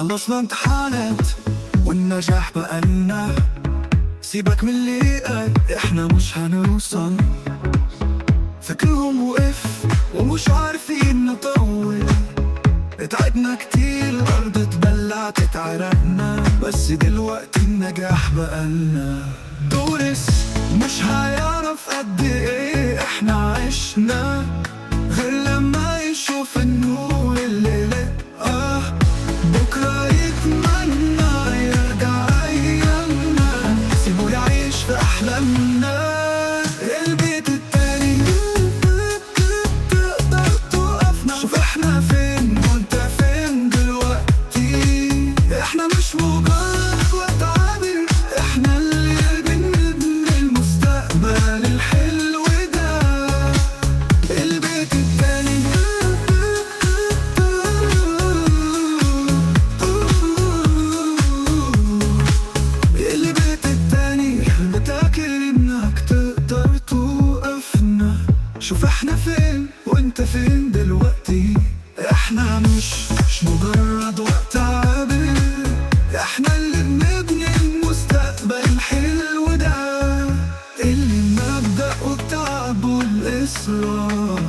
خلصنا امتحانات والنجاح بقالنا. سيبك من اللي قال احنا مش هنوصل، فكرهم وقف ومش عارفين نطول. اتعبنا كتير، الارض اتبلعت اتعرقنا، بس دلوقتي النجاح بقالنا. دورس مش هيعرف قد ايه احنا عشنا، غير لما يشوف النور اللي لقاه. بكرة يتمنى يرجع ايامنا، سيبه يعيش في احلامنا. البيت التاني تقدر توقفنا، شوف احنا فين وانت فين دلوقتي. احنا مش مجرد وقت عابر، احنا اللي بنبني المستقبل الحلو ده. البيت التاني، البيت التاني، متأكد انك تقدر توقفنا. شوف احنا فين وانت فين دلوقتي. احنا مش مجرد وقت عابر، احنا اللي بنبني المستقبل الحلو ده. اللي مبدأ والتعب والإصرار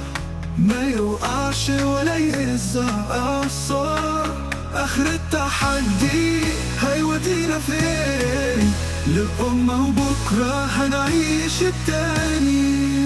ما يوقعش ولا يهز أعصار. آخر التحدي هيودينا فين؟ للأمة وبكرة هنعيش التاني.